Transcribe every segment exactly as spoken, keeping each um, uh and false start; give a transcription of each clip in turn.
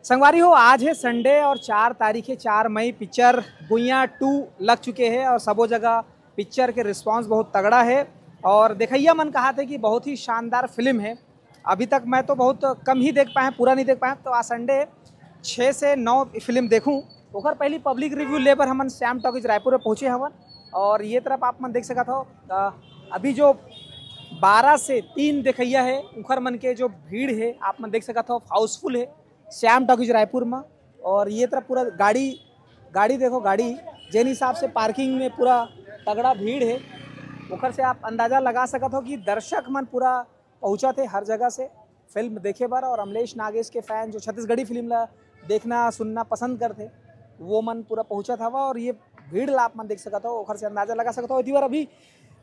संगवारी हो, आज है संडे और चार तारीख है, चार मई। पिक्चर गुइया टू लग चुके हैं और सबो जगह पिक्चर के रिस्पांस बहुत तगड़ा है और देखइया मन कहा थे कि बहुत ही शानदार फिल्म है। अभी तक मैं तो बहुत कम ही देख पाए, पूरा नहीं देख पाए, तो आज संडे है, छः से नौ फिल्म देखूँ। ओकर पहली पब्लिक रिव्यू ले बर हमन श्याम टॉकीज रायपुर में पहुँचे हवन और ये तरफ आप मन देख सकत हो, अ, अभी जो बारह से तीन देखइया है, उखर मन के जो भीड़ है, आप मन देख सकत हो, हाउसफुल है श्याम टॉकीज रायपुर में। और ये तरफ पूरा गाड़ी, गाड़ी देखो, गाड़ी जेन हिसाब से पार्किंग में पूरा तगड़ा भीड़ है, ओकर से आप अंदाजा लगा सकत हो कि दर्शक मन पूरा पहुँचत हे हर जगह से फिल्म देखे बर। और अमलेश नागेश के फैन जो छत्तीसगढ़ी फिल्म ला देखना सुनना पसंद करथे, वो मन पूरा पहुँचत हवा और ये भीड़ ला आप मन देख सकत हो, ओखर से अंदाजा लगा सकत हो। इति बर अभी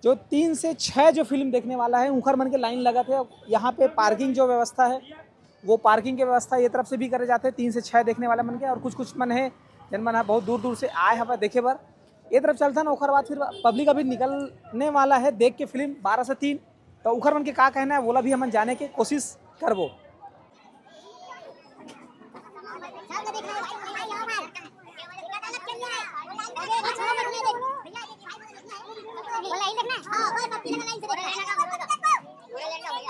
जो तीन से छः जो फिल्म देखने वाला है, उखर मन के लाइन लगत है। यहाँ पे पार्किंग जो व्यवस्था है, वो पार्किंग के व्यवस्था ये तरफ से भी करे जाते हैं तीन से छः देखने वाले मन के। और कुछ कुछ मन है, जन मन ह बहुत दूर दूर से आए हवा देखे बर। ये तरफ चलथन, ओकर बाद फिर पब्लिक अभी निकलने वाला है देख के फिल्म बारह से तीन, तो उखर मन के का कहना है, वोला भी हमन जाने के कोशिश करबो।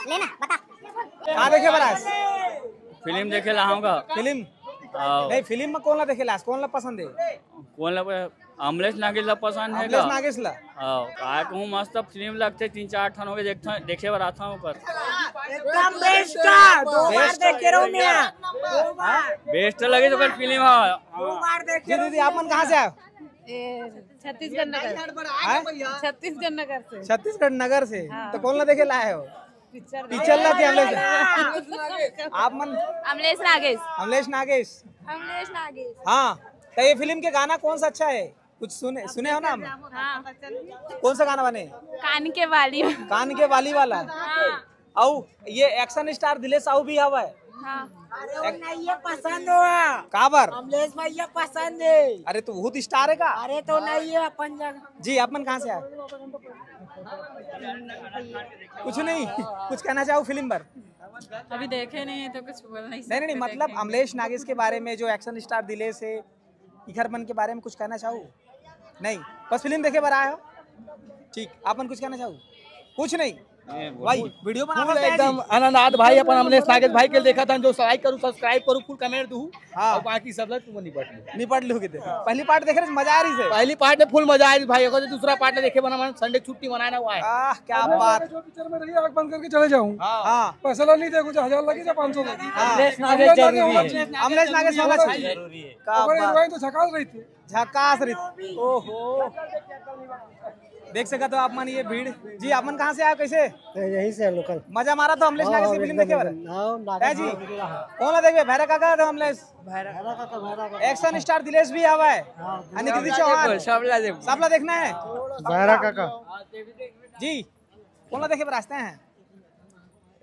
लेना बता। का देखे बर आस? फिल्म देखे ला हूँ का। फिल्म? आओ। नहीं, फिल्म में कौन ला देखे ला आस? कौन ला पसंद है? कौन ला? अमलेश नागेश ला पसंद है अमलेश का? नागेश ला। आओ, काय कहूँ, मस्त फिल्म लगथे, तीन चार ठन हो गए, देख देखे बर आता हूँ पर। एकदम बेस्ट है, दो बार बेस्ट। देखे रहूं मैं। दो बार, बेस्ट लगे तो ओकर फिल्म है। दो बार देखे जी दीदी, आप मन कहाँ से आए हो? ए, छत्तीसगढ़ नगर। हाँ? छत्तीसगढ़ नगर से। छत्तीसगढ़ नगर से। हाँ। तो कौन ला देखे लाए हो? पिक्चर पिक्चर ला थे अमलेश। आप मन? अमलेश नागेश। अमलेश नागेश। अमलेश नागेश। हाँ, तो ये फिल्म के गाना कौन सा अच्छा है? कुछ सुने सुने हो ना हम? हाँ। कौन सा गाना बने? कान के बाली। कान के बाली वाला। हाँ। अउ ये एक्शन स्टार दिलेश साहू भी हवा है। हाँ। अरे वो नहीं है पसंद हुआ। काबर? अमलेश भैया पसंद है। अरे तो बहुत स्टार है का? अरे तो नहीं है अपन जगह। जी, आप मन कहाँ से आए? कुछ नहीं, कुछ कहना चाहो फिल्म पर? अभी देखे नहीं है तो कुछ बोल नहीं नहीं नहीं नहीं, मतलब अमलेश नागेश के बारे में, जो एक्शन स्टार दिलेश है, इखर मन के बारे में कुछ कहना चाहो? नहीं, बस फिल्म देखे बर आए हो। ठीक, आप मन कुछ कहना चाहो? कुछ नहीं भाई, वीडियो बना फुल एकदम आनंद आत भाई, अपन अमलेश नागेश भाई के देखत हन, जो लाइक करू, सब्सक्राइब करू, फुल कमेंट दू। हाँ। और बाकी सब ला तुम निपट लो। निपट लू के दे। पहली पार्ट देखे रहे, मजा आ रही से। पहली पार्ट में फुल मजा आ रही भाई, अगर दूसरा पार्ट देखे बना, मन संडे छुट्टी मनाना हुआ है। आह, क्या बात। जो पिक्चर में रहिए, आंख बंद करके चले जाऊँ। हाँ। पैसा ला नहीं दे, कुछ हजार लगे या पाँच सौ लगे। हाँ। अमलेश नागेश जरूरी है। अमलेश नागेश होना चाहिए। जरूरी है। क्या ओकर बात। हीरोइन तो झकास रही थी। झकास रही। ओहो, देख सकत हो आप मन ये भीड़। जी, आप मन कहाँ से आए, कैसे? यहीं से है लोकल। मजा मारा तो अमलेश नागेश की फिल्म देखे बर? है जी। कौन ला देखबे, भैरा काका तो अमलेश? एक्शन स्टार दिलेश भी आवा है। अनिकृति चौहान। सब ला देख। सब ला देखना है। भैरा काका। जी, कौन ला देखे बर आते हैं?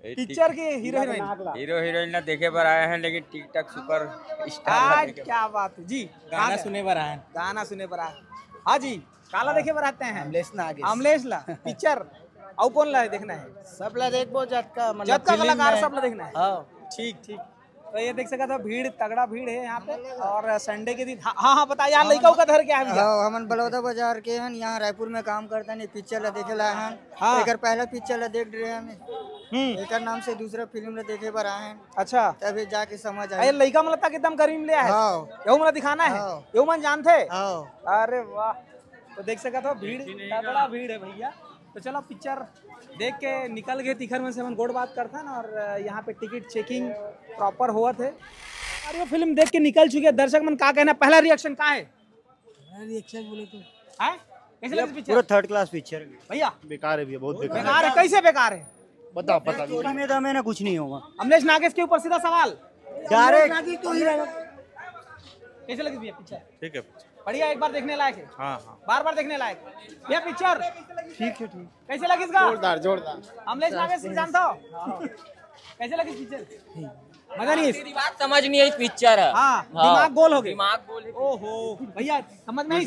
पिक्चर के हीरो हीरोइन। हीरो हीरोइन ला देखे बर आए हैं, लेकिन टिकटॉक सुपर स्टार ला आज देखे बर। क्या बात है जी। गाना सुने बर आए हैं। गाना सुने बर आए। हाँ जी, काला देखे बर आते हैं। अमलेश नागेश। अमलेश ला पिक्चर। और कौन ला देखना है? सब ला देखबो, जतका मतलब जतका फिल्म कलाकार में। सब ला देखना है। हाँ। ठीक ठीक। तो ये देख सकत हो, भीड़, तगड़ा भीड़ है यहाँ पे। और संडे के दिन, हाँ हाँ हाँ, बताइए यार, लड़का का घर क्या है भैया? हाँ, हमन बलौदा बाजार के हन, यहाँ रायपुर में काम करता नहीं, पिक्चर ला देखे ला हन। हाँ। एकर पहला पिक्चर ला देख रहे हन। हम्म। एकर नाम से दूसरा फिल्म ला देखे बर आए हैं, अच्छा। तभी जाके समझ ये आए। लड़का मतलब कितना गर्मी में ले आए? हाँ। यहू मन दिखाना है? हाँ। यहू मन जानते हैं? हाँ। अरे वाह, तो देख सकत हो, भीड़, तगड़ा भीड़ है भैया। तो चलो, पिक्चर देख के निकल गए, तिखर मन से हमन गोठ बात करथन और यहाँ पे टिकट चेकिंग प्रॉपर होवत है। और ये फिल्म देख के निकल चुके हैं, दर्शक मन का कहना, पहला रिएक्शन का है? रिएक्शन बोले तो हैं? कैसे लगी पिक्चर पूरा थर्ड क्लास पिक्चर। भैया? बेकार है भैया, बहुत बेकार। बेकार है, कैसे बेकार है? बताओ, बताओ। स्टोरी में दम है ना, कुछ नहीं होगा। अमलेश नागेश के ऊपर सीधा सवाल। डायरेक्ट। कैसे लगी भैया पिक्चर? ठीक है। बढ़िया, एक बार देखने लायक है। हाँ हाँ। बार बार देखने लायक। भैया पिक्चर ठीक है, ठीक। कैसे लगी इसका? जोरदार, जोरदार। अमलेश नागेश सिंह जानता हो? कैसे लगी पिक्चर? मजा नहीं है? तेरी बात समझ नहीं आई पिक्चर है। हाँ, दिमाग गोल हो गए। दिमाग गोल है। ओहो भैया, समझ में आई?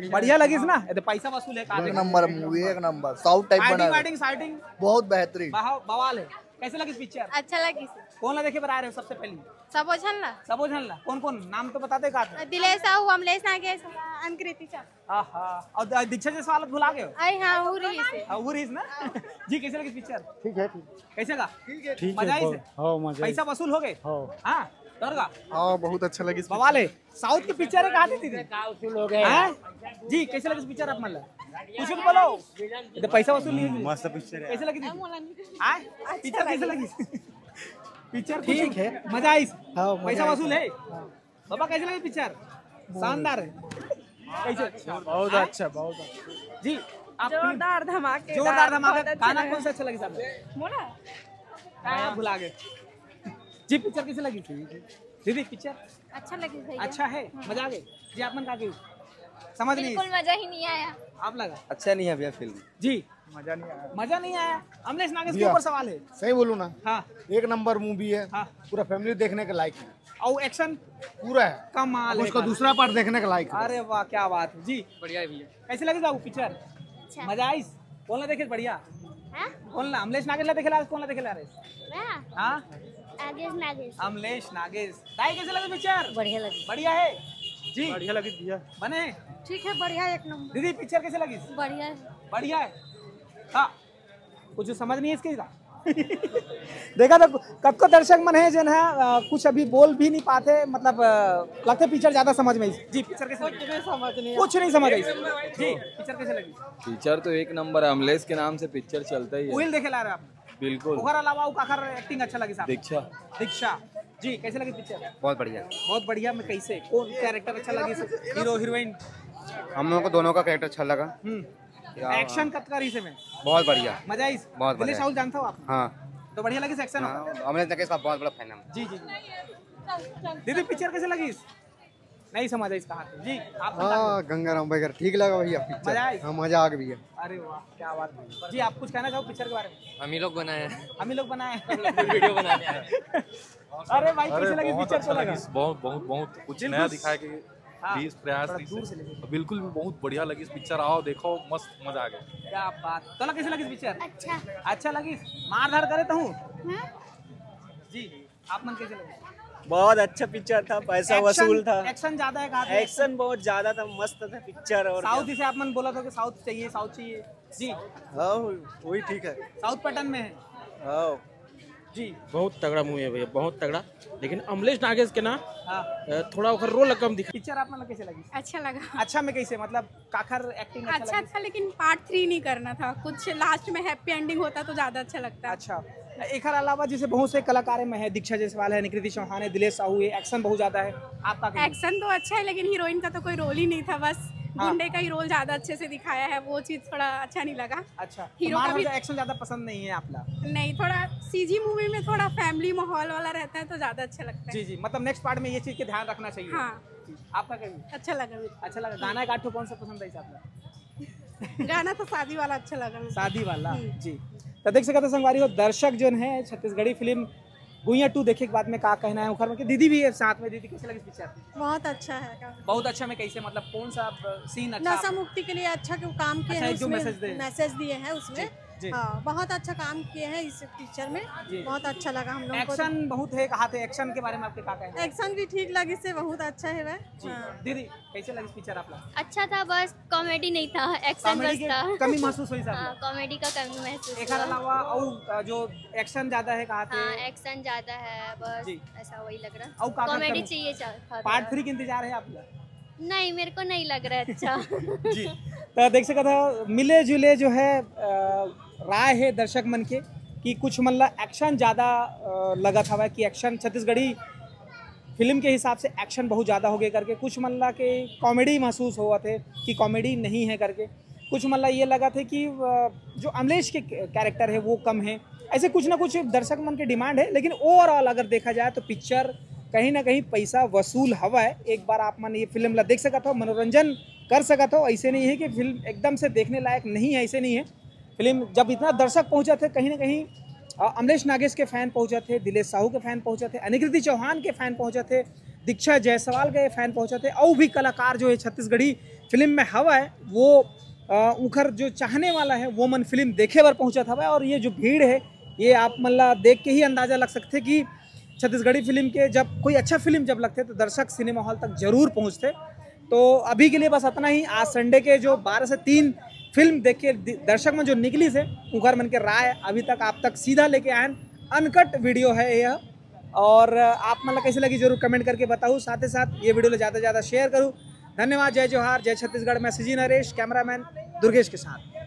बढ़िया लगिस ना? ये तो पैसा वसूल है। एक नंबर मूवी, एक नंबर। साउथ टाइप बना फाइटिंग है। वाइटिंग साइटिंग बहुत बेहतरीन। बहा- बवाल है। कैसे लगिस पिक्चर? अच्छा लगी। कौन ला देखे बर आ रहे हो सबसे पहले? सबो झन ला। सबो झन ला। कौन कौन नाम तो बताते का? दिलेश साहू, अमलेश नागेश, अनुकृति साहू। आहा, और द-, दीक्षा जायसवाल भुला गए हो? अरे हाँ, वो रही से। हाँ, वो रही ना। जी, कैसे लगी पिक्चर? ठीक है, ठीक। कैसे का? ठीक है, मजा आई से? हाँ, मजा आई। पैसा वसूल हो गए? हाँ। हाँ, तोर का? हाँ, बहुत अच्छा लगी। बवाल है। साउथ के पिक्चर है, कहा थे दीदी? वसूल हो गए। हाँ? जी, कैसे लगी पिक्चर आप मतलब? कुछ तो बोलो। ये तो पैसा वसूल नहीं हुई। मस्त पिक्चर है। कैसे लगी दीदी? हाँ? पिक्चर कैसे लगी? पिक्चर ठीक है। मजा आई? हाँ, मजा पैसा आई। वसूल है? हाँ। बाबा, कैसे लगी पिक्चर? शानदार है। कैसे? बहुत अच्छा, बहुत अच्छा। जी, आप जोरदार धमाकेदार, जोरदार धमाका। बहुत अच्छा गाना लगा। कौन सा अच्छा लगी साहब? मोला? हाँ, भुला गए। जी, पिक्चर कैसे लगी? दीदी, पिक्चर अच्छा लगी भैया। अच्छा है, मजा आ गई। जी, आप मन का गई? समझ नहीं? बिल्कुल मजा ही नहीं आया। आप लगा? अच्छा नहीं है भैया फिल्म। जी। मजा नहीं आया। मजा नहीं आया। अमलेश नागेश के भैया, ऊपर सवाल है। सही बोलूँ ना? हाँ। एक नंबर मूवी है। हाँ। पूरा फैमिली देखने के लायक है। और एक्शन? पूरा है। कमाल अब है उसका गाना। दूसरा पार्ट देखने के लायक है। अरे वाह, क्या बात है जी। बढ़िया है भैया। कैसे लगी बाबू पिक्चर? अच्छा। मजा आइस? कौन ला देखे बढ़िया? हाँ? कौन ला? अमलेश नागेश ला देखे ला, कौन ला देखे ला रे? मैं? हाँ? नागेश, नागेश। अमलेश नागेश। दाई, कैसे लगे पिक्चर? बढ़िया लगी। बढ़िया है जी। बढ़िया लगी भैया। बने? ठीक है, बढ़िया, एक नंबर। दीदी, पिक्चर कैसे लगी? बढ़िया है। बढ़िया है। हाँ, कुछ समझ नहीं है इसके का? देखा तो कतको दर्शक मन है जन है, अ, कुछ अभी बोल भी नहीं पाते, मतलब, अ, लगता है पिक्चर ज्यादा समझ में आई। जी, पिक्चर कैसे लगी? कुछ नहीं समझ नहीं आया। कुछ नहीं समझ आई। जी, पिक्चर कैसे लगी? पिक्चर तो एक नंबर है, अमलेश के नाम से पिक्चर चलता ही है। उहिल देखे ला रहे आप? बिल्कुल। ओकर अलावा अउ काखर एक्टिंग अच्छा लगी साहब? दीक्षा। दीक्षा। जी, कैसे लगी पिक्चर? बहुत बढ़िया। बहुत बढ़िया। में कैसे, कौन कैरेक्टर अच्छा लगी? Hero, heroine? हम लोगों को दोनों का कैरेक्टर अच्छा लगा। हम्म। या एक्शन कतका रही से में? बहुत बढ़िया। मजा आई? बहुत दिलेश बढ़िया। राहुल जानता हो आप? हाँ। तो बढ़िया लगी एक्शन? हाँ, अमलेश नागेश का बहुत बड़ा फैन है। जी, जी, जी। दीदी, पिक्चर कैसे लगी? नहीं समझ आई इसका हाथ। जी, आप बता दो। हाँ, गंगाराम वगैरह ठीक लगा भैया पिक्चर। मजा आई? हाँ, मजा आ गया भैया। अरे वाह, क्या बात है। जी, आप कुछ कहना चाहो पिक्चर के बारे में? हम ही लोग बनाए हैं। हम ही लोग बनाए हैं। वीडियो बनाने आए हैं। अरे भाई, अरे, कैसे लगी बहुत पिक्चर अच्छा को लगा? लगी, बहुत, बहुत, बहुत कुछ दिल नया खुश। दिखाया कि हाँ, बीस प्रयास थोड़ा थी दूर से। से लेके। बिल्कुल भी बहुत बढ़िया लगी पिक्चर, आओ देखो, मस्त मजा आ गया। क्या बात। तोला कैसे लगी पिक्चर? अच्छा। अच्छा लगी? मारधाड़ करे तो हूँ? हाँ? जी, आप मन कैसे लगे? बहुत अच्छा पिक्चर था, पैसा एक्शन, वसूल था। एक्शन ज्यादा है, कहा था? एक्शन बहुत ज्यादा था, मस्त था पिक्चर। और साउथ क्या? जिसे आप मन बोला था कि साउथ चाहिए, साउथ चाहिए। जी। हाँ, वही ठीक है। साउथ पैटर्न में है। हाँ। जी। बहुत तगड़ा मूवी है भैया, बहुत तगड़ा। लेकिन अमलेश नागेश के ना, हाँ। अ, थोड़ा ओकर रोल कम दिखा। पिक्चर आप मन ला कैसे लगी? अच्छा लगा। अच्छा में कैसे, मतलब काखर एक्टिंग अच्छा अच्छा लगे? था, लेकिन पार्ट थ्री नहीं करना था, कुछ लास्ट में हैप्पी एंडिंग होता तो ज्यादा अच्छा लगता। अच्छा, एकर अलावा जैसे बहुत से कलाकार में है, दीक्षा जायसवाल है, निकृति चौहान है, दिलेश साहू है, एक्शन बहुत ज्यादा है, आपका क्या? एक्शन तो अच्छा है, लेकिन हीरोइन का तो कोई रोल ही नहीं था, बस हाँ। गुंडे का ही रोल ज्यादा अच्छे से दिखाया है, वो चीज थोड़ा अच्छा नहीं लगा। अच्छा, तो हीरो का मार भी का एक्शन ज्यादा पसंद नहीं है आपला? नहीं, थोड़ा सीजी मूवी में थोड़ा फैमिली माहौल वाला रहता है तो ज्यादा अच्छा लगता है। जी, जी, मतलब नेक्स्ट पार्ट में ये चीज के ध्यान रखना चाहिए। हाँ। जी, आपका क्या view? अच्छा लगा मेरे को। अच्छा लगा। गाना एक आठ ठो कौन सा पसंद है आपला? गाना तो शादी वाला अच्छा लगा मेरे को। शादी वाला? हम्म। जी। तो देख सकत हो संगवारी हो, दर्शक जोन है छत्तीसगढ़ी फिल्म गुइया टू देखे के बाद में का कहना है उखर में कि दीदी भी है साथ में। दीदी, कैसे लगी पिक्चर? बहुत अच्छा है। बहुत अच्छा में कैसे, मतलब कौन सा सीन अच्छा? नशा मुक्ति के लिए अच्छा काम किए अच्छा, हैं एक जो उसमें, मैसेज दे। मैसेज दिए हैं उसमें। जी, जी। हाँ, बहुत अच्छा काम किए हैं इस पिक्चर में। जी। बहुत अच्छा लगा हम लोगों को। एक्शन बहुत है, कहा थे, एक्शन के बारे में आपके का कहना है? एक्शन भी ठीक लगी से, बहुत अच्छा है वह। जी। हाँ। दीदी, कैसे लगी पिक्चर आप लोग? अच्छा था, बस कॉमेडी नहीं था, एक्शन कॉमेडी बस के था। कमी महसूस हुई साहब? हाँ, कॉमेडी का कमी महसूस एकर हुआ। अलावा और, अ, जो एक्शन ज्यादा है, कहा थे? हाँ, एक्शन ज्यादा है, बस जी। ऐसा वही लग रहा। और का, का कॉमेडी कमी? चाहिए चा-, था पार्ट थोड़ा। थ्री के इंतजार है आपका? नहीं, मेरे को नहीं लग रहा है अच्छा। जी, तो देख सकत हो, मिले जुले जो है, अ, राय है दर्शक मन के कि कुछ मन ला एक्शन ज्यादा, अ, लगत हवय कि एक्शन छत्तीसगढ़ी फिल्म के हिसाब से एक्शन बहुत ज्यादा हो गए करके, कुछ मन ला के कॉमेडी महसूस होवत है कि कॉमेडी नहीं है करके, कुछ मन ला ये लगत है कि, अ, जो अमलेश के कैरेक्टर है वो कम है। ऐसे कुछ ना कुछ दर्शक मन के डिमांड है, लेकिन ओवरऑल अगर देखा जाए तो पिक्चर कहीं ना कहीं पैसा वसूल हवय। एक बार आप मन ये फिल्म ला देख सकत हो, मनोरंजन कर सकत हो। ऐसे नहीं है कि फिल्म एकदम से देखने लायक नहीं है, ऐसे नहीं है। फिल्म जब इतना दर्शक पहुंचत हे, कहीं ना कहीं, अ, अमलेश नागेश के फैन पहुंचत हे, दिलेश साहू के फैन पहुंचत हे, अनुकृति चौहान के फैन पहुंचत हे, दीक्षा जायसवाल के फैन पहुंचत हे, अउ भी कलाकार जो है छत्तीसगढ़ी फिल्म में हवय, वो, अ, उखर जो चाहने वाला है वो मन फिल्म देखे बर पहुंचत हवय। और ये जो भीड़ है, ये आप मन ला देख के ही अंदाजा लग सकथे कि छत्तीसगढ़ी फिल्म के, जब कोई अच्छा फिल्म जब लगथे तो दर्शक सिनेमा हॉल तक जरूर पहुँचथे। तो अभी के लिए बस अतना ही। आज संडे के जो बारह से तीन फिल्म देख के दि-, दर्शक मन जो निकलिस हे, उंकर मन के राय अभी तक आप तक सीधा लेके आयन। अनकट वीडियो है यह। और आप मन ला कैसे लगी जरूर कमेंट करके बताहू। साथ ही साथ ये वीडियो ला ज्यादा से ज्यादा शेयर करू। धन्यवाद। जय जोहार, जय छत्तीसगढ़। मैं सीजी नरेश, कैमरामैन दुर्गेश के साथ।